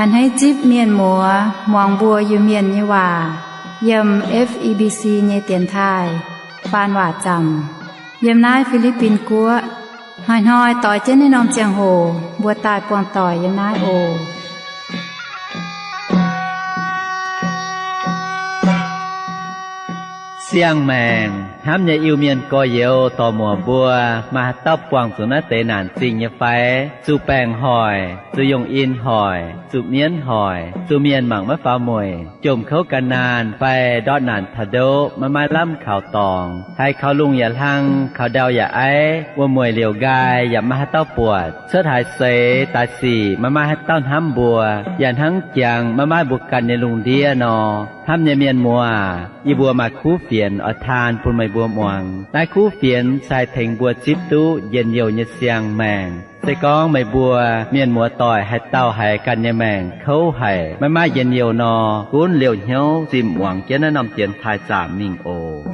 A'hneiv zipv mienh muoz muangx mbuo Iu-Mienh nyei waac yiem F E B C nyei dienx taaih faan waac zaamc yiem naaiv Fi^li^bin Guoqv. Hnoi-hnoi doix jienv naaiv norm ziangh hoc mbuo daaih buangh doic yiem naaiv oc. Siang-maengc hnamv nyei Iu-Mienh gorx-youz dorc-muoc mbuo, maaih haaix dauh buangh zuqc naaiv deix naanc zingh nyei fai? Zuqc baengc hoic, zuqc yungh in hoic, zuqc mienv hoic, zuqc mienh mangc maiv faaux mueic, jomc kouv gan naanh fai ndortv naanc taux ndoqv maiv maaih lamh kaux dorngx, haiz kaux lungh yaac hlang, kaux ndau yaac aiv, wuom-mueic liouc nqaai yaac maiv maaih haaix dauh buatc, cuotv haaix seix daaih sic maiv maaih haaix dauh hnamv mbuo, yaac hnangv jangx maiv maaih mbuo ganh nyei lungh ndiev nor. Hnamv nyei mienh muoz, yie mbuo maaih kuv fienx oix taan bun meih mbuo muangx. Naaiv kuv fienx se haih tengx mbuo zipv duqv njien-youh nyei siang-maengc. Se gorngv meih mbuo mienh muoz-doic haaix dauh haiz ganh nyei maengc kouv haic, maiv maaih njien-youh nor, gunv liouh hnyouv zinh muangx jienv naaiv norm dienx taaih zaamc mingh oc.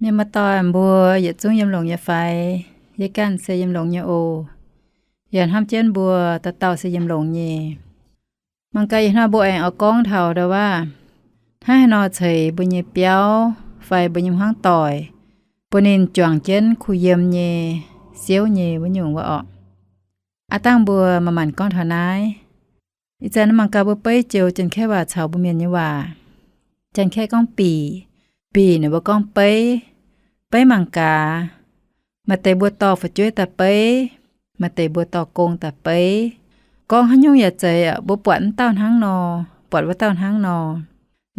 Mienh muoz-doic mbuo yietc zungv yiem longx nyei fai? Yie ganh se yiem longx nyei oc. Yaac hnamv jienv mbuo dauh dauh se yiem longx nyei. Mangc gaax ih hnoi mbuo aengx oix gorngv taux ndau wuov, hnangv haaix nor ceix mbuo nyei biauv fai mbuo nyei hmuangv doic, bun ninh juangc jienv kuh yiem nyei, siouv nyei wuov nyungc wuov orqc. Aav dangh mbuo manc-manc gorngv taux naaiv. Ih zanc mangc gaax mbuo beiv joux Janx-Kaeqv waac caux mbuo Mienh nyei waac. Janx-Kaeqv gorngv bỉ, bỉ ninh mbuo gorngv beiv. Beiv mangc gaax, maaih deix mbuo dorh fu'jueiv daaih beiv, maaih deix mbuo dorh gong daaih beiv. Gorngv haaix nyungc yaac zeiz, mbuo buatc wuov dauh hnangv nor, buatc wuov dauh hnangv nor.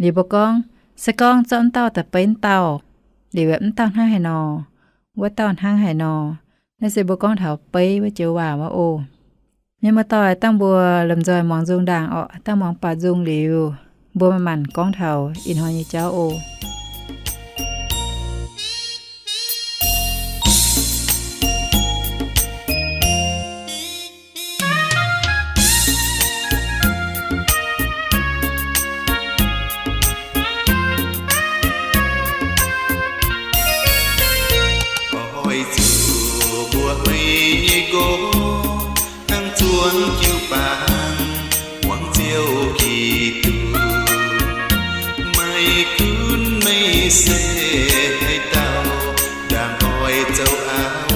Liuz mbuo gorngv, se gorngv zorqv wuov dauh daaih beiv wuov dauh, liuz wuov dauh hnangv haaix nor, wuov dauh hnangv haaix nor. Naaiv se mbuo gorngv taux beiv wuov joux waac wuov oc. Mienh muoz-doic, dangh mbuo lomh nzoih muangx nzung ndaangc orqc. Dangh muangx baac nzung liuz, mbuo manc-manc gorngv taux ih hnoi nyei jauv oc. Oix zuqc mbuox meih nyei nqox, hnangv zuangx jiu-baang muangx Ziouv Giduc. Meih gunv meih se haaix dauh, ndaangc oix zoux auv,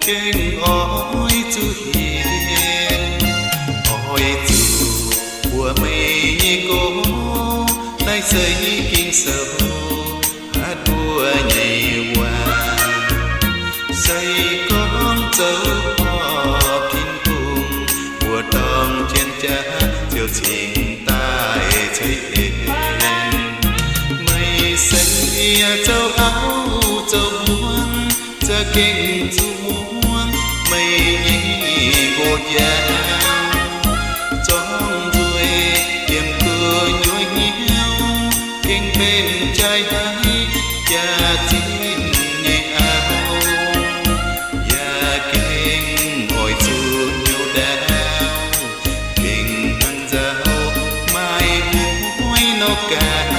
gengh oix zuqc hieh. Oix zuqc mbuox meih nyei nqox, naaiv se Ging-Sou hatc mbuo nyei waac. Se gorngv zoux orqv Tin-Hungh, mbuo dorng jienv jaax ziouc cingx daaih ceix en. Meih se yaac zoux auv zoux hmuangv, za'gengh zuqc muangx meih nyei nqox njaaux. Zorngv nzuih yiem gu'nyuoz hnyouv, gengh benx jaaix haiv jaax-zinh nyei auv. Yaac gengh oix zuqc hnyouv ndaauv, gengh hnangv nzauh maaih mueiz nor gaanv.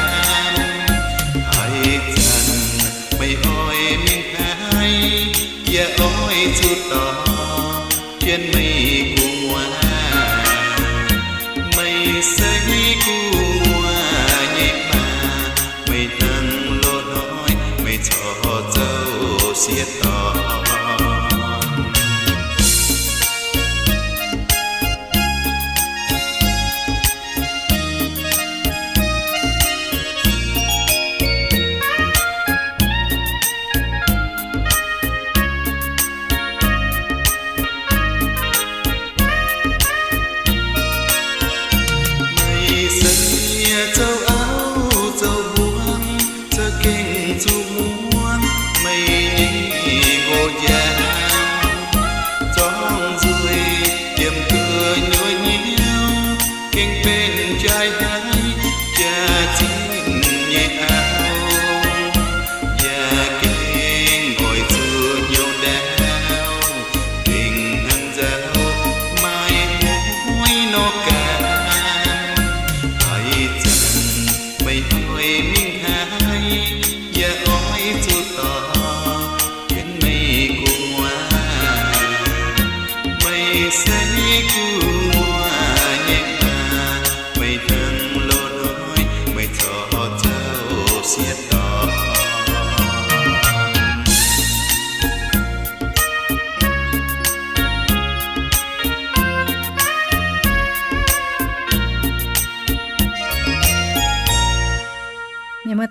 Haaix zanc meih oix mingh haaix, yaac oix zuqc dorh jienv meih gu'nguaaz. Meih se gu'nguaaz nyei maa, meih hnangv loz-hnoi meih corc zoux sieqv dorn. Meih se zoux auv zoux hmuangv, za'gengh zuqc muangx meih nyei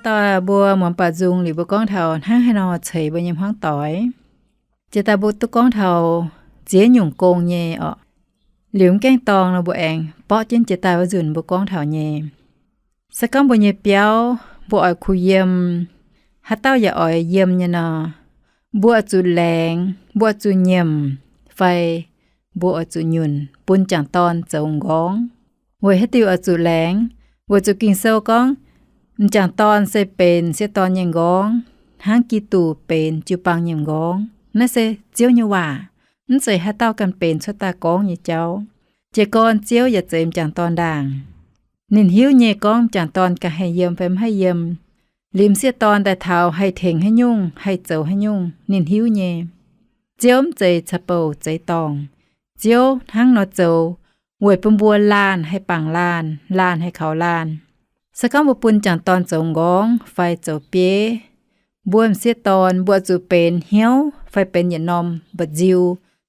Daaih mbuo muangx baaux nzung liuz mbuo gorngv taux hnangv haaix nor ceix mbuo nyei hmuangv doic. Jiex daaih mbuo duqv gorngv taux ziex nyungc gong nyei orqc. Liuz mv gaengh dorng nor mbuo aengx borqv jienv jiex daaih wuov nzunc mbuo gorngv taux nyei. Se gorngv mbuo nyei biauv mbuo oix kuh yiem, haaix dauh yaac oix yiem nyei nor, mbuo oix zuqc laengz, mbuo oix zuqc nyiemc, fai mbuo oix zuqc nyunc bun m'jangc dorn zoux m'nqorngv. Weic haaix diuc oix zuqc laengz? Weic zuqc Ging-Sou gorngv, m'jangc dorn se benx m'sieqv dorn nyei m'nqorngv, hnangv Giduc benx jiu-baang nyei m'nqorngv. Naaiv se Ziouv nyei waac, mv zeiz haaix dauh ganh benx cuotv daaih gorngv nyei jauv. Jiez gorn Ziouv yaac zeix m'jangc dorn ndaangc. Ninh hiuv nyei gorngv m'jangc dorn ganh haih yiem fai mv haih yiem. Liuz m'sieqv dorn daaih taux haih tengx haaix nyungc, haih zoux haaix nyungc, ninh hiuv nyei. Ziouv mv zeiz caux bouc zeix dorngc. Ziouv hnangv nor zoux weic bun mbuo laanh haih bangc laanh, laanh haih kaux laanh. Se gorngv mbuo bun m'jangc dorn zoux m'nqorngv fai zoux bieiv, mbuo m'sieqv dorn mbuo zuqc benx hnyouv fai benx yietc norm mba'nziu,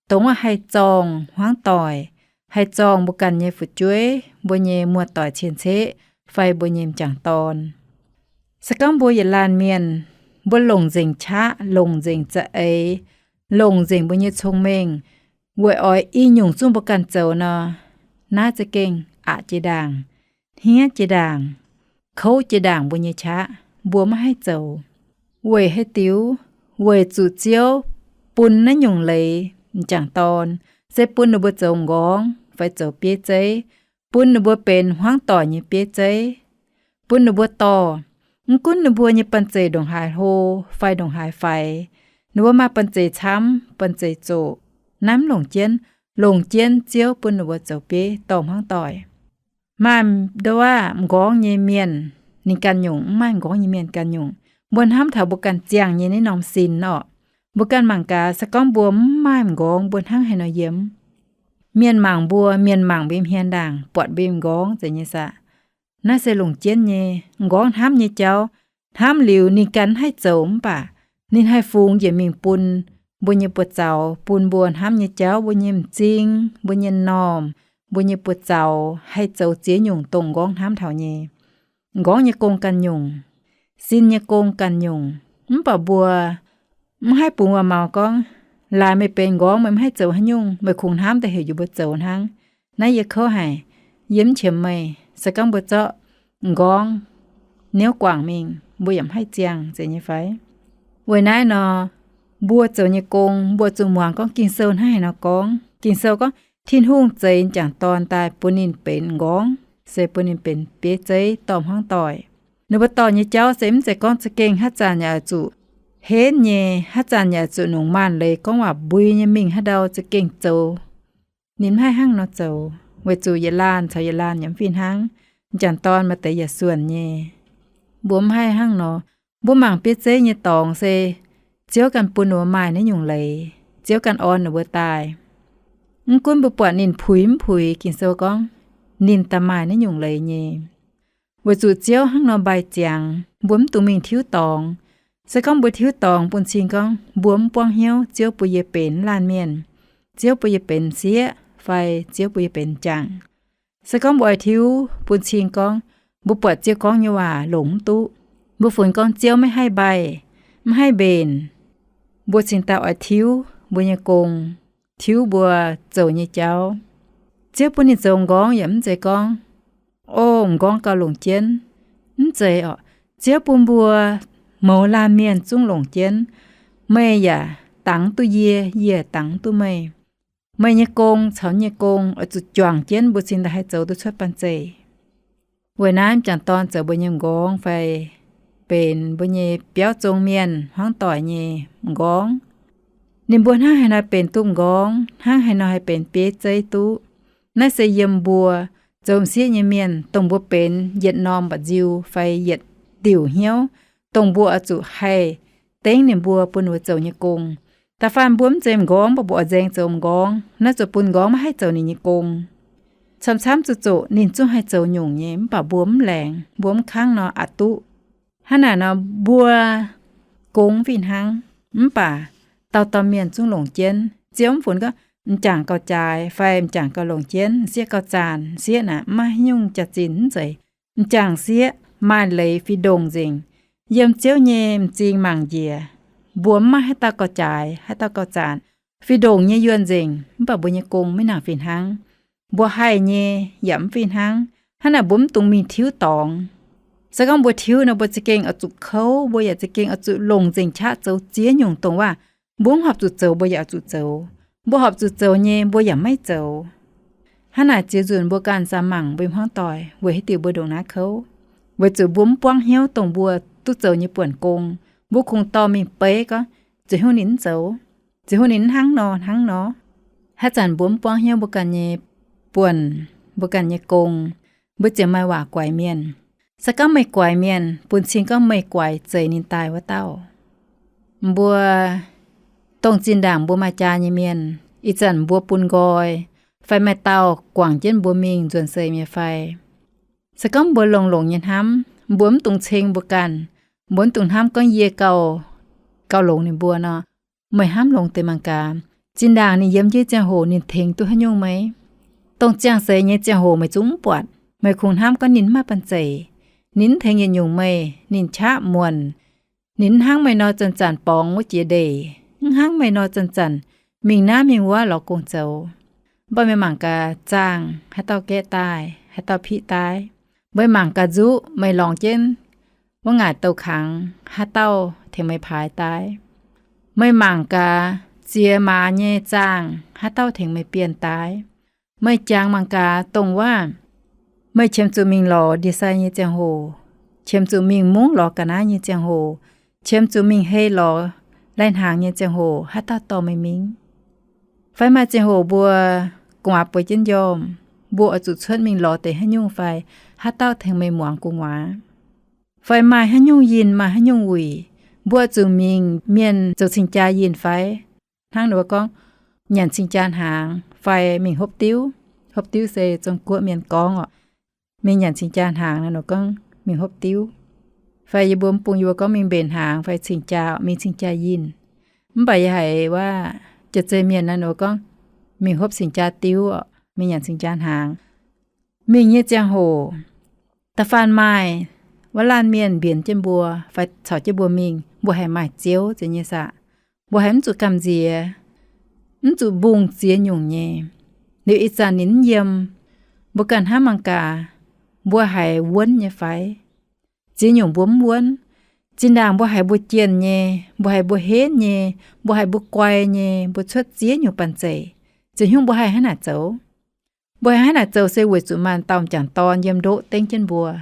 dongh wuov haih zorng hmuangv doic, haih zorng mbuo ganh nyei fu'jueiv, mbuo nyei muoz-doic cien-ceqv, fai mbuo nyei m'jangc dorn. Se gorngv mbuo yietc laanh mienh, mbuo longc nzengc qaqv, longc nzengc za'eix, longc nzengc mbuo nyei cong-mengh, weic oix i nyungc zungv mbuo ganh zoux nor, naaiv za'gengh aqc jiex ndaangc, hniev jiex ndaangc, kouv jiex ndaangc mbuo nyei qaqv, mbuo maiv haih zoux. Weic haaix diuc? Weic zuqc Ziouv bun naaiv nyungc leiz m'jangc dorn, se bun ninh mbuo zoux m'nqorngv fai zoux bieiv zeiv, bun ninh mbuo benx hmuangv doic nyei bieiv zeiv, bun ninh mbuo dorh. Mv gunv ninh mbuo nyei banh zeic ndongc haaix hlo fai ndongc haaix faix, ninh mbuo maaih banh zeic camv, banh zeic zoqc, naaiv mv longc jienv. Longc jienv Ziouv bun ninh mbuo zoux bieiv dorh hmuangv doic. Maaih nduov m'nqorngv nyei mienh, ninh ganh nyungc, mv maaih m'nqorngv nyei mienh ganh nyungc. Mbuo hnamv taux mbuo ganh ziangh nyei naaiv norm sin orqc. Mbuo ganh mangc gaax, se gorngv mbuo mv maaih m'nqorngv, mbuo hnangv haaix nor yiem? Mienh mangc mbuo, mienh mangc mbuo hmien ndaangc, buatc mbuo m'nqorngv zeiz nyei saah? Naaiv se longc jienv nyei. M'nqorngv hnamv nyei jauv, hnamv liuz ninh ganh mv haih zoux mv baac ninh haih fungx njiec mingh bun mbuo nyei buoz-zaux, bun mbuo hnamv nyei jauv, mbuo nyei m'zing, mbuo nyei m'normh, mbuo nyei buoz-zaux haih zoux ziex nyungc dongh m'nqorngv hnamv taux nyei. M'nqorngv nyei gong ganh nyungc, sin nyei gong ganh nyungc. Mv baac mbuo mv haih bungx waac-maux gorngv, laaix meih benx m'nqorngv meih mv haih zoux haaix nyungc, meih kungx hnamv daaih heuc njiec mbuo zoux hnangv. Naaiv yie kouv haic, yie mv qiemx meih. Se gorngv mbuo zorqv m'nqorngv niouv guangc mingh, mbuo yaac mv haih ziangh, zeiz nyei fai? Weic naaiv nor, mbuo zoux nyei gong mbuo zuqc muangx gorngv Ging-Sou hnangv haaix nor gorngv. Ging-Sou gorngv Tin-Hungh zeix m'jangc dorn daaih bun ninh benx m'nqorngv, se bun ninh benx bieiv zeiv dorh hmuangv doic. Ninh mbuo dorh nyei jauv se mv zeiz gorngv za'gengh haaix zanc yaac oix zuqc henv nyei, haaix zanc yaac oix zuqc nongc maanc leiz gorngv waac mbui nyei mingh haaix ndau za'gengh zoux. Ninh mv haih hnangv nor zoux, weic zuqc yietc laanh caux yietc laanh yaac mv fih hnangv. M'jangc dorn maaih deix yaac suonc nyei. Mbuo mv haih hnangv nor. Mbuo mangc bieiv zeiv nyei dorngx se Ziouv ganh bun ninh mbuo maaih naaiv nyungc leiz. Ziouv ganh orn ninh mbuo daaih. Mv gunv mbuo buatc ninh puix mv puix, Ging-Sou gorngv ninh daaih maaih naaiv nyungc leiz nyei. Weic zuqc Ziouv hnangv nor mbaih ziangx, mbuo mv dungx mingh tiuv dorngx. Se gorngv mbuo tiuv dorngx bun cing gorngv mbuo mv buangv hnyouv Ziouv bun yie benx laanh mienh, Ziouv bun yie benx m'sieqv, fai Ziouv bun yie benx m'jangc. Se gorngv mbuo oix tiuv bun cing gorngv mbuo buatc Ziouv gorngv nyei waac longc mv duqv, mbuo funx gorngv Ziouv maiv haih mbaih, mv haih mbenc, mbuo cingx daaih oix tiuv mbuo nyei gong, tiuv mbuo zoux nyei jauv. Ziouv bun ninh zoux m'nqorngv yaac mv zeiz gorngv, o, m'nqorngv gauh longc jienv. Mv zeiz orqc. Ziouv bun mbuo mouz laanh mienh zungv longc jienv. Meih yaac dangx duqv yie, yie dangx duqv meih. Meih nyei gong caux yie nyei gong oix zuqc juangc jienv mbuo cingx daaih haih zoux duqv cuotv banh zeic. Weic naaiv m'jangc dorn zoux mbuo nyei m'nqorngv fai benx mbuo nyei biauv zong mienh hmuangv doic nyei m'nqorngv. Ninh mbuo hnangv haaix nor benx duqv m'nqorngv, hnangv haaix nor haih benx bieiv zeiv duqv. Naaiv se yiem mbuo zoux m'sieqv nyei mienh, dongh mbuo benx yietc norm mba'nziu fai yietc diuc hnyouv, dongh mbuo oix zuqc haih dengv ninh mbuo bun ninh mbuo zoux nyei gong. Da'faanh mbuo mv zeiz m'nqorngv, mv baac mbuo oix nzaeng zoux m'nqorngv, naaiv zuqc bun m'nqorngv maiv haih zoux ninh nyei gong. Camv-camv zuqc zoqc ninh zungv haih zoux nyungc nyei, mv baac mbuo mv laengz, mbuo mv kangv nor aqc duqv. Hnangv naaic nor mbuo gong fih hnangv, mv baac dauh dauh mienh zungv longc jienv. Ziouv mv funx gorngv m'jangc gauh jaaix fai m'jangc gauh longc jienv, m'sieqv gauh zaanc. M'sieqv naaic mv maaih haaix nyungc jaax-zinh, mv zeiz. M'jangc m'sieqv maaih leiz fih ndongc nzengc. yiem Ziouv nyei m'zing mangc njiec. Mbuo mv maaih haaix dauh gauh jaaix, haaix dauh gauh zaanc. Fih ndongc nyei yuonh nzengc, mv baac mbuo nyei gong maiv nangc fih hnangv. Mbuo haih nyei yaac mv fih hnangv. Hnangv naaic mbuo mv dungx mingh tiuv dorngx. Se gorngv mbuo tiuv nor, mbuo za'gengh oix zuqc kouv, mbuo yaac za'gengh oix zuqc longc nzengc qaqv zoux ziex nyungc, dongh waac mbuo mv horpc zuqc zoux, mbuo yaac oix zuqc zoux. Mbuo horpc zuqc zoux nyei, mbuo yaac maiv zoux. Hnangv naaic ziex nzunc mbuo ganh zaah mangc mbuo nyei hmuangv doic weic haaix diuc mbuo ndongc naaiv kouv. Weic zuqc mbuo mv buangv hnyouv dongh mbuo duqv zoux nyei buonc gong. Mbuo kungx dorh mingh beiv gorngv, ziouc hnyouv ninh mv zoux, ziouc hnyouv ninh mv hnangv nor hnangv nor. Haaix zanc mbuo mv buangv hnyouv mbuo ganh nyei buonc, mbuo ganh nyei gong, mbuo ziouc maaih waac guaix mienh. Se gorngv meih guaix mienh, bun cing gorngv meih guaix zeix ninh daaih wuov dauh. Mbuo dongh zinh ndaangc mbuo maaih jaa nyei mienh, ih zanc mbuo bun nqoi, fai maaih dauh guangc jienv mbuo mingh nzuonx seix mi'aqv fai? Se gorngv mbuo longx-longx nyei hnamv, mbuo mv dungx ceng mbuo ganh. Mbuo mv dungx hnamv gorngv yie gauh, gauh longx ninh mbuo nor. Meih hnamv longx deix mangc gaax, zinh ndaangc ninh yiem jienv ziangh hoc ninh tengx duqv haaix nyungc meih? Dongh ziangh seix nyei ziangh hoc meih zungv mv buatc. Meih kungx hnamv gorngv ninh mv maaih banh zeic, ninh mv tengx yietc nyungc meih, ninh qaqv muonc, ninh mv hnangv meih nor zanc-zanc borngz wuov jiex ndeic, mv hnangv meih nor zanc-zanc mingh naaiv mingh wuov lorz gong zoux. Mv baac meih mangc gaax zaangh haaix dauh gaeqv daaih, haaix dauh piqv daaih. Meih mangc gaax nzuqv meih lorngx jienv wuov ngaaic douz-kangx, haaix dauh tengx meih paaix daaih. Meih mangc gaax ziex maaz nyei zaangh, haaix dauh tengx meih bienh daaih. Meih jangx mangc gaax dongh waac meih qiemx zuqc mingh lorz ndie-sai nyei ziangh hoc, qiemx zuqc mingh mungv lorz ga'naaiv nyei ziangh hoc, qiemx zuqc mingh hei lorz lai-hnaangx nyei ziangh hoc, haaix dauh dorh meih mingh? Fai maaih ziangh hoc mbuo gu'nguaaz bueix jienv njormh, mbuo oix zuqc cuotv mingh lorz deix haaix nyungc fai haaix dauh tengx meih muangx gu'nguaaz? Fai maaih haaix nyungc yinh, maaih haaix nyungc wuic, mbuo oix zuqc mingh mienh zoux cing-jaa yinh fai? Hnangv ninh mbuo gorngv, nyanc cing-jaa hnaangx fai mingh hopv diuv. Hopv diuv se Zong-Guoqv mienh gorngv oc. Mingh nyanc cing-jaa hnaangx nor, ninh mbuo gorngv mingh hopv diuv. Fai yie mbuo mv bung yie mbuo gorngv mingh mbenc hnaangx fai cing-jaa, mingh cing-jaa yinh. Mv baac yie haiz wuov jaav-zei mienh naaiv ninh mbuo gorngv mingh hopv cing-jaa diuv oc, mingh nyanc cing-jaa hnaangx. Mingh nyei ziangh hoc, da'faanh maaih wuov laanh mienh mbienx jienv mbuo fai caux jienv mbuo mingh, mbuo haiz maaih Ziouv ziex nyei saah? Mbuo haiz mv zuqc gamh nziex, mv zuqc mbungh ziex nyungc nyei. Liuz ih zanc ninh mv yiem, mbuo ganh hnamv mangc gaax, mbuo haiz wuonv nyei fai? Ziex nyungc mbuo mv wuonv. Zinh ndaangc mbuo haiz mbuo jienh nyei, mbuo haiz mbuo henv nyei, mbuo haiz mbuo guai nyei, mbuo cuotv ziex nyungc banh zeic, ziouc hnyouv mbuo haih hnangv naaic zoux. Mbuo haih hnangv naaic zoux se weic zuqc maaih dauh m'jangc dorn yiem ndoqv dengv jienv mbuo,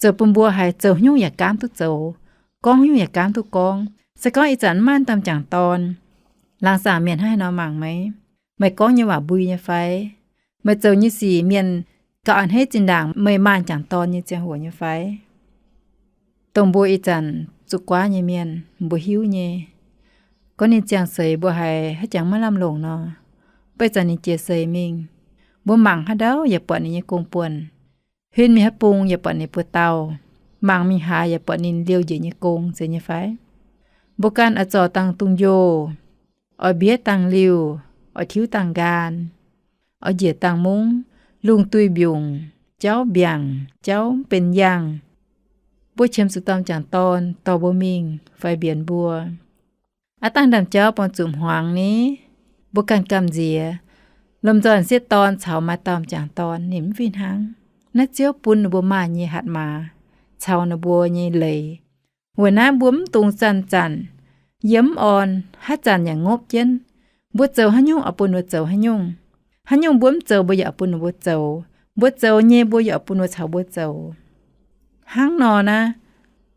zoux bun mbuo haiz zoux haaix nyungc yaac gaamv duqv zoux, gorngv haaix nyungc yaac gaamv duqv gorngv. Se gorngv ih zanc mv maaih dauh m'jangc dorn, laangz zaangc mienh hnangv haaix nor mangc meih? Meih gorngv nyei waac mbui nyei fai? Meih zoux nyei sic mienh gauh a'hneiv zinh ndaangc meih maaih m'jangc dorn nyei ziangh hoc nyei fai? Dongh mbuo ih zanc zuqc guaav nyei mienh, mbuo hiuv nyei, gorngv ninh ziangh seix mbuo haiz haaix jangx maiv lamh longc nor, mv baac ih zanc ninh jiex seix mingh, mbuo mangc haaix ndau yaac buatc ninh nyei gong buonc. Huin mingh haaix bung yaac buatc ninh buoz-dauh. Mangc mingh haaix yaac buatc ninh liouh njiec nyei gong zeiz nyei fai? Mbuo ganh oix zorc dangh dungh njoh, oix mbiev dangh liuh, oix tiuv dangh nqaam, oix njiec dangh mungv, lungh duih mbiungc, jauv mbiaangc, jauv mv benx yangh. Mbuo qiemx zuqc dauh m'jangc dorn dorh mbuo mingh fai mbienx mbuo. Aav dangh ndaamv-jauv buangh zuqc hmuangx ni, mbuo ganh gamh nziex. Lomh nzoih sieqv dorn caux maaih dauh m'jangc dorn ninh mv fih hnangv. Naaiv Ziouv bun ninh mbuo maaih nyei hatc maaz caux ninh mbuo nyei leiz. Weic naaiv mbuo mv dungx zanc-zanc yiem mv orn, haaix zanc yaac ngopv jienv. Mbuo zoux haaix nyungc oix bun ninh mbuo zoux haaix nyungc. Haaix nyungc mbuo mv zoux mbuo yaac oix bun ninh mbuo zoux. Mbuo zoux nyei mbuo yaac oix bun ninh mbuo caux mbuo zoux. Hnangv nor naaiv,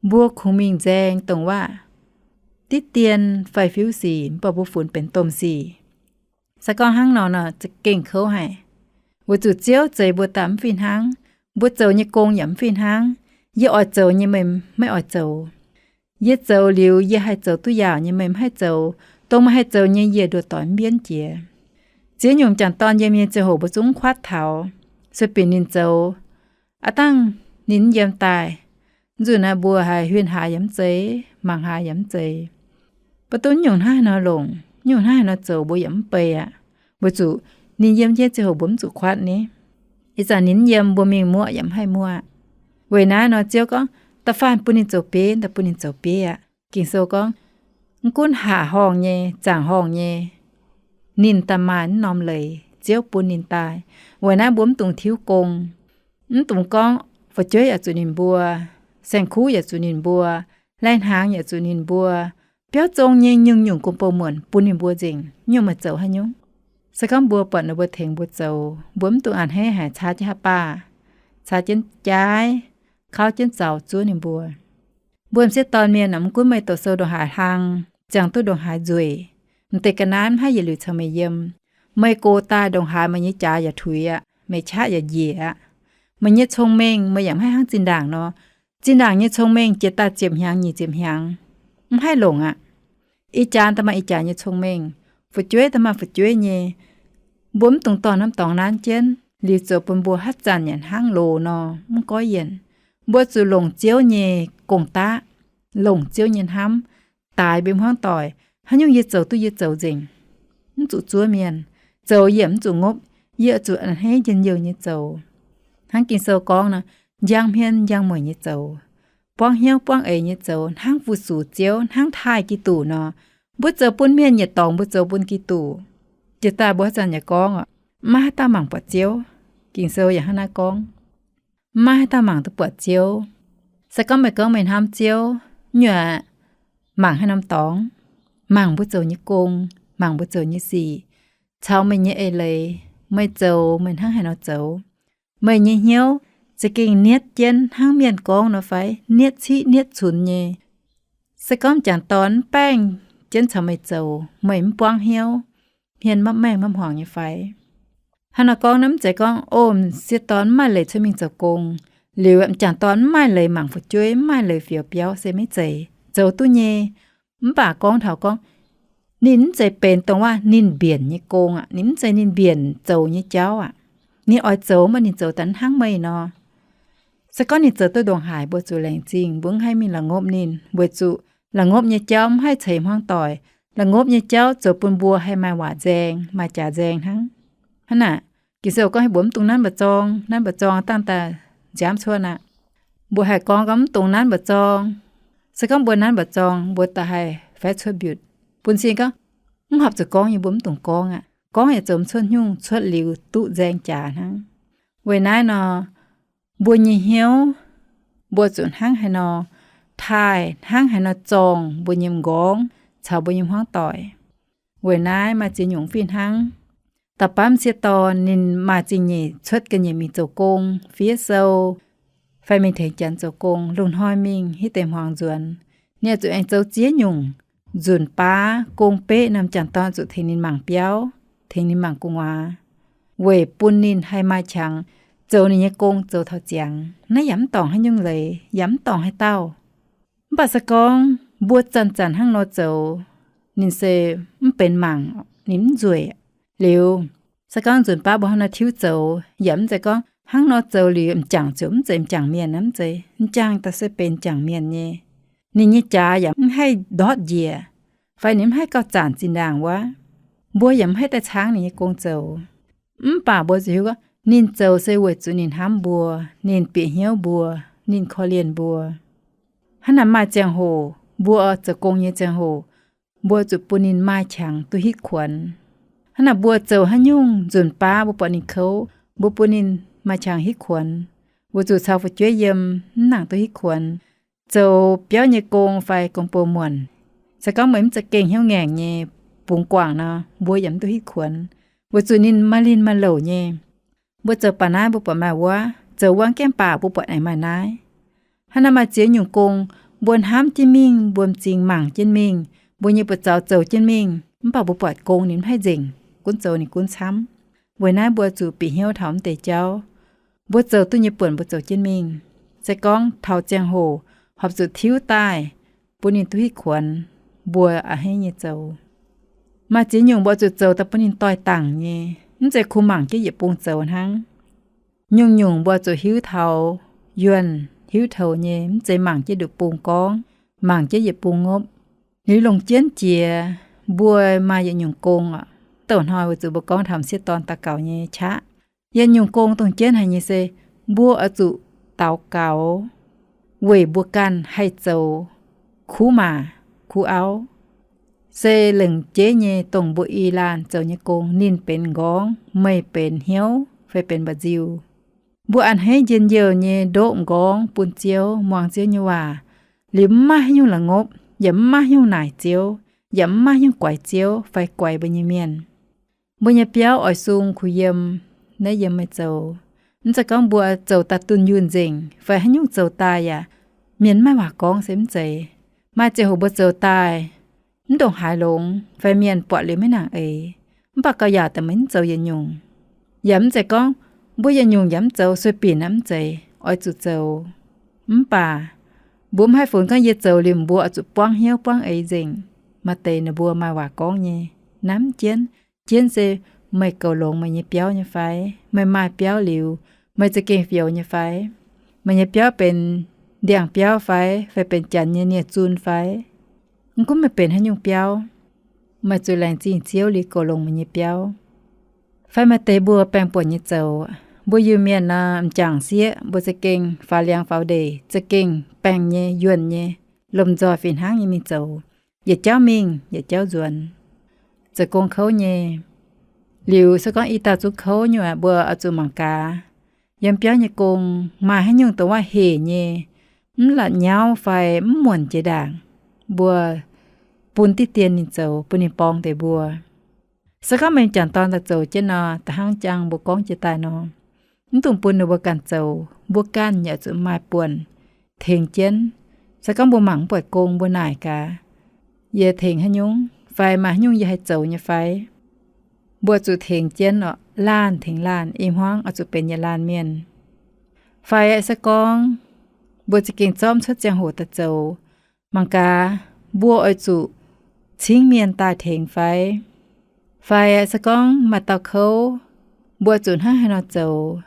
mbuo kungx mingh nzaeng dongh waac diqv dien fai fiuv sic, mv baac mbuo funx benx domh sic. Se gorngv hnangv nor nor za'gengh kouv haic. Weic zuqc Ziouv zeix mbuo daaih mv fih hnangv. Mbuo zoux nyei gong yaac mv fih hnangv. Yie oix zoux nyei meih maiv oix zoux. Yie zoux liuz yie haih zoux duqv yaauc nyei meih mv haih zoux. Dongh meih haih zoux nyei yie nduoh doic mv mbienv jiex. Ziex nyungc m'jangc dorn yiem nyei ziangh hoc mbuo zungv kuatv taux, sueih binc ninh zoux. Aav dangh ninh mv yiem daaih, nzunc naaiv mbuo haiz huin haaix yaac mv zeiz, mangc haaix yaac mv zeiz. Mv duqv nyungc hnangv haaix nor longc, nyungc hnangv haaix nor zoux mbuo yaac mv bei aqv. Weic zuqc ninh yiem jienv ziangh hoc mbuo mv zuqc kuatv ni. Ih zanc ninh mv yiem mbuo mingh muoqv yaac mv haih muoqv. Weic naaiv nor Ziouv gorngv, Da'faanh bun ninh zoux bieiv, da'faanh bun ninh zoux bieiv aqv. Ging-Sou gorngv, mv gunv haac horngh nyei, zaangc horngh nyei, ninh daaih maaih wuov norm leiz, Ziouv bun ninh daaih. Weic naaiv mbuo mv dungx tiuv gong. Mv dungx gorngv fu'jueiv yaac zuqc ninh mbuo, saeng-kuv yaac zuqc ninh mbuo, lai-hnaangx yaac zuqc ninh mbuo, biauv zong nyei nyungc-nyungc gong-bou muonc bun ninh mbuo nzengc, nyungc meih zoux haaix nyungc. Se gorngv mbuo buatc ninh mbuo tengx mbuo zoux, mbuo mv dungx a'hneiv haic caa jienv haaix baac, caa jienv jaaiv, kauv jienv zaux zuov ninh mbuo. Mbuo m'sieqv dorn mienh aah, mv gunv meih doqc sou ndongc haaix hlang, ziangh duqv ndongc haaix nzueic, m'deix ga'naaiv mv haih yietc liuz caux meih yiem. Meih gox daaih ndongc haaix meih nyei jaax yaac tuix aqv, meih qaqv yaac njiec aqv. Meih nyei cong-mengh meih yaac mv haih hnangv zinh ndaangc nor. Zinh ndaangc nyei cong-mengh jiex daaih ziepc hnyangx nyic ziepc hnyangx, mv haih longc aqv. Ih jaax daaih maaih ih jaax nyei cong-mengh, fu'jueiv daaih maaih fu'jueiv nyei. Mbuo mv dungx dorh norm dorngx nanv jienv liuz zoux bun mbuo haaix zanc yaac hnangv loz nor, mv goiv yienc. Mbuo zuqc longc Ziouv nyei gong-daqv, longc Ziouv nyei hnamv, daix mbuo hmuangv doic, haaix nyungc yie zoux duqv yie zoux nzengc, mv zuqc zuov mienh, zoux yie mv zuqc ngopv, yie zuqc a'hneiv njien-youh nyei zoux. Hnangv Ging-Sou gorngv nor, njang hmien njang mueic nyei zoux, buangv hnyouv buangv eix nyei zoux, hnangv fu-sux Ziouv, hnangv taaih Giduc nor. Mbuo zoux bun mienh yietc dorngx mbuo zoux bun Giduc. Jiex daaih mbuo haaix zanc yaac gorngv oc, maiv maaih haaix dauh mangc buatc Ziouv. Ging-Sou yaac hnangv naaiv gorngv, maiv maaih haaix dauh mangc duqv buatc Ziouv. Se gorngv meih gorngv meih hnamv Ziouv, nyuoqc mangc haaix norm dorngx, mangc mbuo zoux nyei gong, mangc mbuo zoux nyei sic, caux meih nyei eix leiz, meih zoux meih hnangv haaix nor zoux, meih nyei hnyouv za'gengh nietv jienv hnangv mienh gorngv nor fai nietv ciqv nietv cunx nyei. Se gorngv m'jangc dorn mv baengh jienv caux meih zoux, meih mv buangv hnyouv, hmien maiv maengh maiv hmuangx nyei fai? Hnangv nor gorngv naaiv mv zeiz gorngv, o, m'sieqv dorn mv maaih leiz cuotv mingh zoux gong, liuz m'jangc dorn mv maaih leiz mangc fu'jueiv, mv maaih leiz fioux biauv, se maiv zeiz, zoux duqv nyei. Mv baac gorngv taux gorngv, ninh mv zeiz benx dongh waac ninh mbienc nyei gong aqv. Ninh mv zeiz ninh mbienc zoux nyei jauv aqv. Ninh oix zoux mv baac ninh zoux daaih hnangv meih nor. Se gorngv ninh zoux duqv ndongc haaix mbuo zuqc laengz zingh, mbuo mv haih mingh la'ngopv ninh, weic zuqc la'ngopv nyei jauv mv haih ceix hmuangv doic. La'ngopv nyei jauv zoux bun mbuo haih maaih waac nzaeng, maaih jaax nzaeng hnangv. Hnangv naaic, Ging-Sou gorngv mbuo mv dungx nanv mba'zorng, nanv mba'zorng dangh daaih nziaamv cuotv aqv. Mbuo haih gorngv gorngv mv dungx nanv mba'zorng. Se gorngv mbuo nanv mba'zorng, mbuo da'haih faix cuotv mbiutc. Bun cing gorngv, mv horpc zuqc gorngv nyei mbuo mv dungx gorngv aqv. Gorngv yaac zoux mv cuotv nyungc, cuotv liuz duqv nzaeng jaax hnangv. Weic naaiv nor, mbuo nyei hnyouv, mbuo zuqc hnangv haaix nor taaih, hnangv haaix nor zorngh mbuo nyei m'nqorngv caux mbuo nyei hmuangv doic. Weic naaiv maaih ziex nyungc fih hnangv. Da'faanh m'sieqv dorn ninh maaih zingh nyeic cuotv ga'nyiec mingh zoux gong, fiev sou, fai mingh tengx janx zoux gong, lungh hnoi mingh hitv deix hmuangx nzuonx. Ninh oix zuqc aengx zoux ziex nyungc. Nzunc baav gong beqv nor, m'jangc dorn zuqc tengx ninh mangc biauv, tengx ninh mangc gu'nguaaz, weic bun ninh haih maaih qangx zoux ninh nyei gong zoux taux ziangx. Naaiv yaac mv dorngc haaix nyungc leiz, yaac mv dorngc haaix dauh. Mv baac se gorngv mbuo zanc-zanc hnangv nor zoux, ninh se mv benx mangc, ninh mv nzueic. Liuz, se gorngv nzunc baav mbuo hnangv nor tiuv zoux, yaac mv zeiz gorngv hnangv nor zoux liuz m'jangc ziouc mv zeiz m'jangc mienh aqv. Mv zeiz, m'jangc daaih se benx m'jangc mienh nyei. Ninh nyei jaax yaac mv haih ndortv njiec, fai ninh mv haih gauh zanc zinh ndaangc wuov. Mbuo yaac mv haih daaih caangv ninh nyei gong zoux. Mv baac mbuo zuqc hiuv gorngv ninh zoux se weic zuqc ninh hnamv mbuo, ninh bieqc hnyouv mbuo, ninh korv-lienh mbuo. Hnangv naaic maaih ziangh hoc mbuo zoux gong nyei ziangh hoc, mbuo zuqc bun ninh maaih qangx duqv hitv kuonx. Hnangv naaic mbuo zoux haaix nyungc nzunc baav mbuo buatc ninh kouv, mbuo bun ninh maaih qangx hitv kuonx. Weic zuqc caux fu'jueiv yiem mv nangc duqv hitv kuonx. Zoux biauv nyei gong fai gong-bou muonc, se gorngv meih mv za'gengh hnyouv ngaengc nyei, bungx guangc nor, mbuo yaac mv duqv hitv kuonx, weic zuqc ninh maaih lin maaih louc nyei. Mbuo zoux baac naaiv mbuo buatc maaih wuov, zoux wuov gaengh baac mbuo buatc aengx maaih naaiv. Hnangv naaiv maaih ziex nyungc gong, mbuo hnamv jienv mingh, mbuo m'zing mangc jienv mingh, mbuo nyei buoz-zaux zoux jienv mingh, mv baac mbuo buatc gong ninh mv haih nzengc, gunv zoux ninh gunv camv. Weic naaiv mbuo zuqc bieqc hnyouv taux mv deix jauv. Mbuo zoux duqv nyei buonc mbuo zoux jienv mingh. Se gorngv taux ziangh hoc horpc zuqc tiuv daaih bun ninh duqv hitv kuonx, mbuo a'hneiv nyei zoux. Maaih ziex nyungc mbuo zuqc zoux daaih bun ninh doix-dangc nyei, mv zeiz kungx mangc jienv yietc bung zoux hnangv. Nyungc-nyungc mbuo zuqc hiuv taux yuonh, hiuv toux nyei, mv zeiz mangc jienv nduqc bung gorngv, mangc jienv yietc bung ngopv. Liuz longc jienv jiex, mbuo maaih yietc nyungc gong oc. Douc hnoi weic zuqc mbuo gorngv taux m'sieqv dorn daux gaux nyei qaqv. Yietc nyungc gong dongh jienv haic nyei se mbuo oix zuqc daux gaux, weic mbuo ganh haih zoux kuv maac, kuv auv. Se lengc jeiv nyei dongh mbuo i laanh zoux nyei gong, ninh benx m'nqorngv, meih benx hnyouv fai benx mba'nziu. Mbuo a'hneiv njien-youh nyei ndoqv m'nqorngv bun Ziouv, muangx Ziouv nyei waac, liuz mv maaih haaix nyungc la'ngopv, yaac mv maaih haaix nyungc naaic Ziouv, yaac mv maaih haaix nyungc guaix Ziouv fai guaix mbuo nyei mienh. Mbuo nyei biauv oix sung kuh yiem, naaiv yiem meih zoux. Mv zeiz gorngv mbuo zoux daaih dunh yunh nzengc, fai haaix nyungc zoux daaih yaac mienh mv maaih waac gorngv se mv zeiz. Maaih ziangh hoc mbuo zoux daaih mv ndongc haaix longx, fai mienh buatc liuz maiv nangc eix, mv baac gauh yaauc daaih meih mv zoux yietc nyungc. Yaac mv zeiz gorngv mbuo yietc nyungc yaac mv zoux, sueih binc naaiv mv zeiz, oix zuqc zoux. Mv baac mbuo mv haih funx gorngv yie zoux liuz mbuo oix zuqc buangv hnyouv buangv eix nzengc. Maaih deix ninh mbuo maaih waac gorngv nyei, naaiv mv jienv. Jienv se meih goux longx meih nyei biauv nyei fai? Meih maaih biauv liuz, meih za'gengh fioux nyei fai? Meih nyei biauv benx ndiangx-biauv fai, fai benx janx nyei nie-zun fai? Mv gunv meih benx haaix nyungc biauv, meih zuqc laengz zingh Ziouv liuz goux longx meih nyei biauv. Fai maaih deix mbuo baengh buonc nyei zoux, mbuo Iu-Mienh nor m'jangc sieqv mbuo za'gengh faaux liangx faaux ndeic, za'gengh baengh nyei, yuonh nyei, lomh nzoih fih hnangv nyei mingh zoux, yietc jauv mingh, yietc jauv nzuonx, zoux gong kouv nyei. Liuz se gorngv i dauh zungv kouv nyei aqv, mbuo oix zuqc mangc gaax, yiem biauv nyei gong maaih haaix nyungc dongh wuov hec nyei, mv la'nyauv fai mv muonc jiex ndaangc, mbuo bun diqv dien ninh zoux, bun ninh borngz deix mbuo. Se gorngv meih m'jangc dorn daaih zoux jienv nor, da'hnangv jangx mbuo gorngv jiex daaih nor, mv dungx bun ninh mbuo ganh zoux, mbuo ganh yaac zuqc maaih buonc tengx jienv. Se gorngv mbuo mangc mv buatc gong, mbuo naaic gaax, yie tengx haaix nyungc fai maaih haaix nyungc yie haih zoux nyei fai? Mbuo zuqc tengx jienv oc, laanh tengx laanh, i hmuangv oix zuqc benx yietc laanh mienh. Fai se gorngv mbuo za'gengh zormv cuotv ziangh hoc daaih zoux, mangc gaax mbuo oix zuqc cingv mienh daaih tengx fai? Fai se gorngv maaih dauh kouv, mbuo oix zuqc hnangv haaix nor zoux,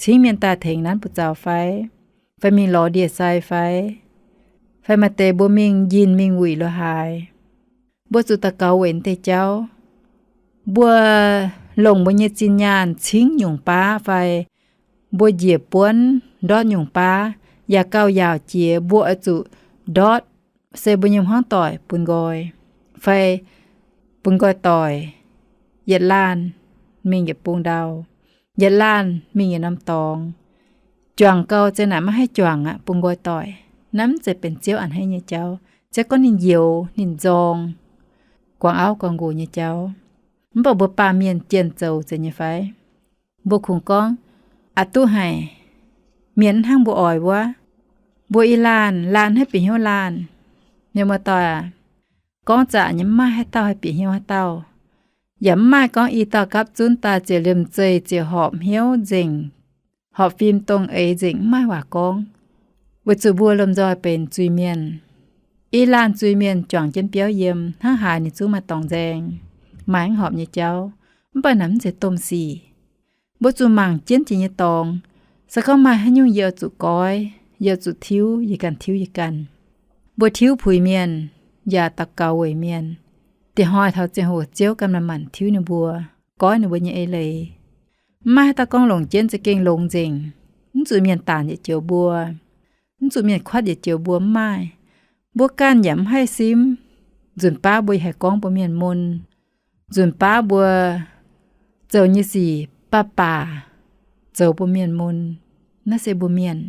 cingv mienh daaih tengx nanv buoz-zaux fai? Fai mingh lorz ndie-sai fai? Fai maaih deix mbuo mingh njinh mingh wuic lo haaix? Mbuo zuqc daux gaux weic deix jauv. Mbuo longc mbuo nyei zinh nyaanh cingv nyungc baav fai mbuo njiec buonv ndortv nyungc baav, yaac gauh yaauc jiex mbuo oix zuqc ndortv, se mbuo nyei hmuangv doic bun nqoi, fai bun nqoi doic, yietc laanh mingh yietc bung ndau, yietc laanh mingh yietc norm dorngx. Juangc gau, za'gengh naaic maiv haih juangc aqv, bun nqoi doic. Naaiv mv zeiz benx Ziouv a'hneiv nyei jauv. Ziouv gorngv ninh youx, ninh nzorng, guangc auv guangc nqox nyei jauv. Mv baac mbuo baamh mienh jienh zoux zeiz nyei fai? Mbuo kungx gorngv, aqc duqv haic, mienh mv hnangv mbuo oix wuov. Mbuo i laanh, laanh haih bieqc hnyouv laanh. Mienh muoz-doic aac, gorngv zaqc nyei mv maaih haaix dauh haih bieqc hnyouv haaix dauh. Yaac mv maaih gorngv i dauh gapv zunv daaih ziouc liemh zeih ziouc horpc hnyouv nzengc, horpc fim dongh eix nzengc, mv maaih waac gorngv. Weic zuqc mbuo lomh nzoih benx zuiz-mienh. I laanh zuiz-mienh juangc jienv biauv yiem, hnangv haaix ninh zungv maaih dorngx nzaeng, maaih mv horpc nyei jauv. Mv baac naaiv mv zeiz domh sic. Mbuo zuqc mangc jienv jiex nyei dorngx. Se gorngv maaih haaix nyungc yie oix zuqc goiv, yie oix zuqc tiuv, yie ganh tiuv yie ganh. Mbuo tiuv puix mienh, yaac daux gaux weic mienh. Diex hnoi taux ziangh hoc Ziouv ganh manc-manc tiuv ninh mbuo, goiv ninh mbuo nyei eix leiz. Mv maaih haaix dauh gorngv longc jienv za'gengh longx nzengc. Mv zuqc mienh daanc yietc joux mbuo, mv zuqc mienh kuatv yietc joux mbuo, mv maaih. Mbuo ganh yaac mv haih simv. Nzunc baav mbuo yaac haih gorngv bun mienh mun. Nzunc baav mbuo zoux nyei sic baac baac zoux bun mienh mun. Naaiv se mbuo mienh.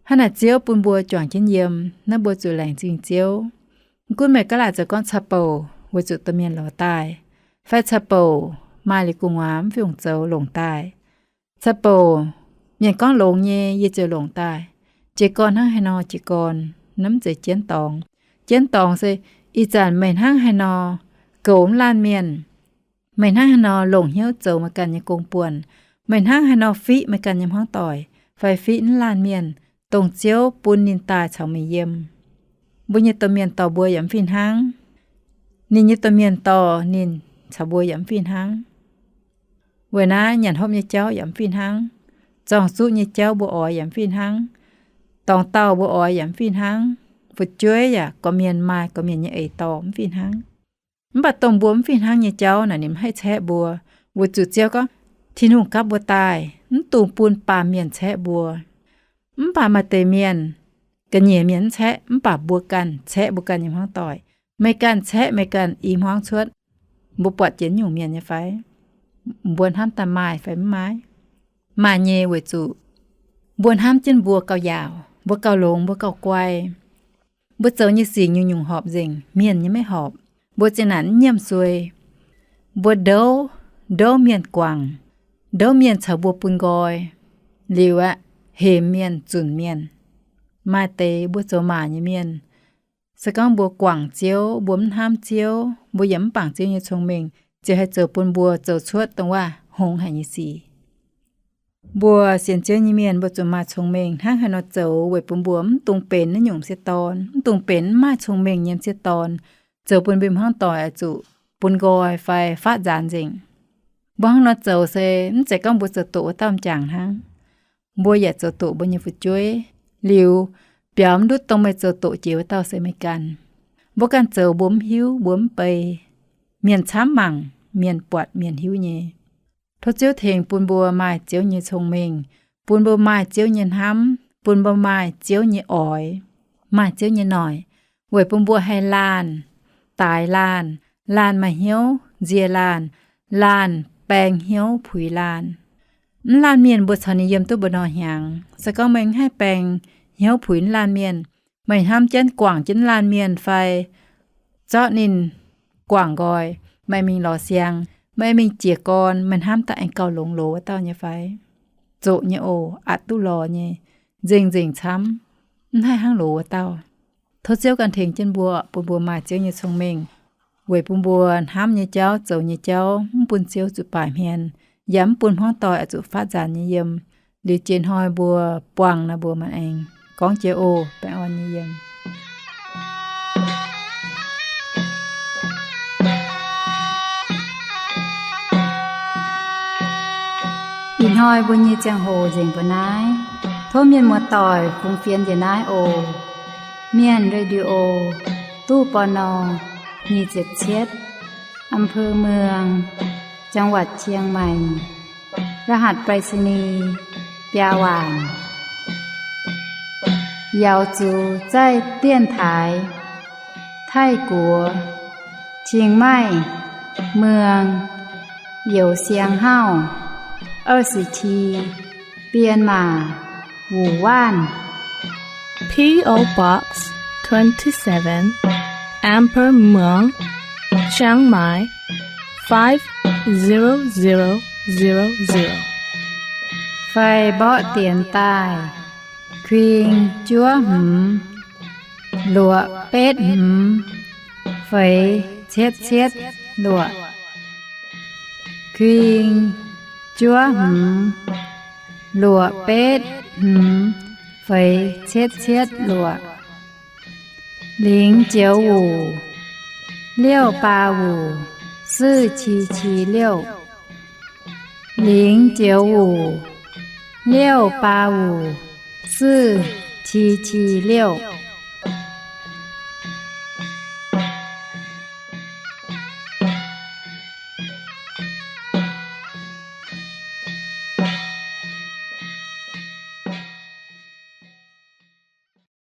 Hnangv naaic Ziouv bun mbuo juangc jienv yiem, naaiv mbuo zuqc laengz zingh Ziouv. Mv gunv meih gaav laaic zoux gorngv caqv-bouc weic zuqc domh mienh lorz daaih, fai caqv-bouc maaih liuz gu'nguaaz mv fungc zoux longc daaih. Caqv-bouc mienh gorngv longx nyei yie ziouc longc daaih. Jiez gorn hnangv haaix nor jiez gorn, naaiv mv zeiz jienv dorngx. Jienv dorngx se ih zanc meih hnangv haaix nor goux mv laanh mienh, meih hnangv haaix nor longc hnyouv zoux meih ganh nyei gong buonc, meih hnangv haaix nor fiqv meih ganh nyei hmuangv doic, fai fiqv mv laanh mienh, dongh Ziouv bun ninh daaih caux meih yiem. Mbuo nyei domh mienh dorh mbuo yaac mv fih hnangv. Ninh nyei domh mienh dorh ninh caux mbuo yaac mv fih hnangv. Weic naaiv nyanc hopv nyei jauv yaac mv fih hnangv. Zorng-zuqv nyei jauv mbuo oix yaac mv fih hnangv. Dorngx dauh mbuo oix yaac mv fih hnangv. Fu'jueiv yaac gorqv-mienh maaih gorqv-mienh nyei eix dorh mv fih hnangv. Mv baac dongh mbuo mv fih hnangv nyei jauv naaic ninh mv haih caeqv mbuo, weic zuqc Ziouv gorngv, Tin-Hungh gapv mbuo daaih, mv dungx bun baamh mienh caeqv mbuo. Mv baac maaih deix mienh, Ga'nyiec mienh mv caeqv, mv baac mbuo ganh caeqv mbuo ganh nyei hmuangv doic. Meih ganh caeqv meih ganh i hmuangv cuotv. Mbuo buatc jiex nyungc mienh nyei fai? Mbuo hnamv daaih maaih fai mv maaih? Maaih nyei, weic zuqc mbuo hnamv jienv mbuo gauh yaauc, mbuo gauh longx, mbuo gauh guai. Mbuo zoux nyei sic nyungc-nyungc horpc nzengc, mienh nyei maiv horpc. Mbuo zinh naanc mv nyiemc suei. Mbuo ndouv, ndouv mienh guangc, ndouv mienh caux mbuo bun nqoi. Liuz aqv, hemx mienh, zunc mienh. Maaih deix mbuo zoux maac nyei mienh, se gorngv mbuo guangc Ziouv, mbuo mv hnamv Ziouv, mbuo yaac mv bangc Ziouv nyei cong-mengh, ziouc haih zoux bun mbuo zoux cuotv dongh wuov hngongx haic nyei sic. Mbuo sienx Ziouv nyei mienh, mbuo zuqc maaih cong-mengh hnangv haaix nor zoux weic bun mbuo mv dungx benx naaiv nyungc m'sieqv dorn, mv dungx benx mv maaih cong-mengh nyei m'sieqv dorn, zoux bun mbuo hmuangv doic oix zuqc bun nqoi fai faatv nzaanx nzengc. Mbuo hnangv nor zoux se mv zeiz gorngv mbuo zoux doqc wuov dauh m'jangc hnangv. Mbuo yaac zoux doqc mbuo nyei fu'jueiv. Liuz, biaux mv ndutv dongh meih zoux doqc jiex wuov dauh se meih ganh. Mbuo ganh zoux mbuo mv hiuv, mbuo mv bei. Mienh camv mangc, mienh buatc mienh hiuv nyei. Tov Ziouv tengx bun mbuo maaih Ziouv nyei cong-mengh, bun mbuo maaih Ziouv nyei hnamv, bun mbuo maaih Ziouv nyei oix, maaih Ziouv nyei noic, weic bun mbuo haih laanh daaix laanh, laanh maaih hnyouv nzie laanh, laanh baeng hnyouv puix laanh. Mv laanh mienh mbuo caux ninh yiem duqv mbu'ndongx hnyangx. Se gorngv meih mv haih baeng hnyouv puix mv laanh mienh, meih hnamv jienv guangc jienv mv laanh mienh fai zorqv ninh guangc nqoi, meih mingh lorz siang, meih mingh jiez gorn, meih hnamv daaih aengx gauh longx loz wuov dauh nyei fai? Zoqc nyei oc, aqc duqv lorz nyei, nzengc-nzengc camv, mv haih hnangv loz wuov dauh. Tov Ziouv ganh tengx jienv mbuo, bun mbuo maaih Ziouv nyei cong-mengh, weic bun mbuo hnamv nyei jauv, zoux nyei jauv mv bun Ziouv zuqc baaic hmien, yaac mv bun hmuangv doic oix zuqc faatv nzaanx nyei yiem. Liuz jiex hnoi mbuo buangh nor mbuo maanc aengx gorngv jiex oc. Baengh orn nyei yiem. Ih hnoi mbuo nyei ziangh hoc nzengc mbuo naaiv. Tov mienh muoz-doic fungx fienx njiec naaiv oc. Mienh Radio, ตู้ ปณ. nyic ziepc cietv, อำเภอเมือง จังหวัดเชียงใหม่ รหัสไปรษณีย์ biaa waanc. 瑶族在电台 Taiv-Guoqv, Chiang Mai, เมือง Youz Siang Hauv, 二十七, Bienh Maac, Wuoc Waanv. P O Box twenty-seven, Amber Muang, Chiang Mai, five zero zero zero zero. Fai mborqv dienx daaih: kuing juov hmz luoqc betv hmz feix cietv cietv luoqc. Kuing juov hmz luoqc betv hmz feix cietv cietv luoqc. 零九五六八五四七七六。 零九五六八五四七七六。